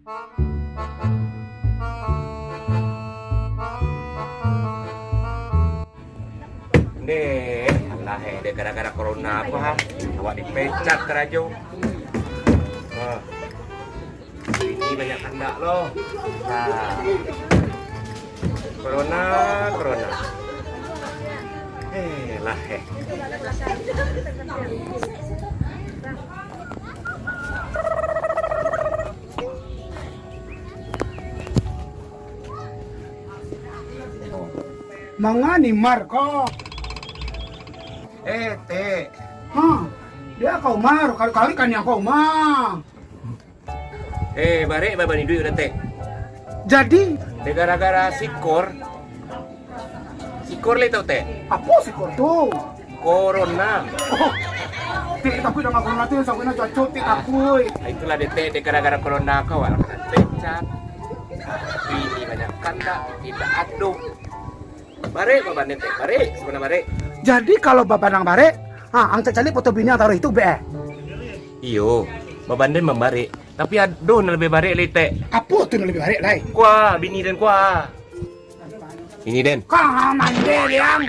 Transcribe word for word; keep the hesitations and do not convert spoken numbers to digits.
Deh, alah, eh, deh, gara-gara corona apa, ha? Awak dipecat karajo. Ha. Bini banyak kandak lo. Ha. Corona, corona. Eh, lah, eh. Manga ni Mar ko? Eh, Tek. Ha, dia kau Mar, kali-kali kan yang kau Mar. Eh, barek baban iduik udah, Tek. Jadi? Dek gara-gara sikor. Sikor le tau, Tek? Apo sikor tu? Corona. Oh, Tek, takuik dengan corona tu, yang sabuiknyo cacok, Tek, takuik. Ah, itulah dek, Tek, dek gara-gara corona kau lah kena pecat. Bini banyak kandak, indak ado. Barek baban den, Tek, barek, sabananyo barek. Jadi, kalau baban nan barek, ha, ang cak caliak foto bini ang taruih tu, bek, eh? Iyo, baban den mambarek, tapi ado nan labiah barek lai, Tek. Apo tu nan labiah barek lai? Kua, bini den kua. Bini den. Kang, mande, Diang.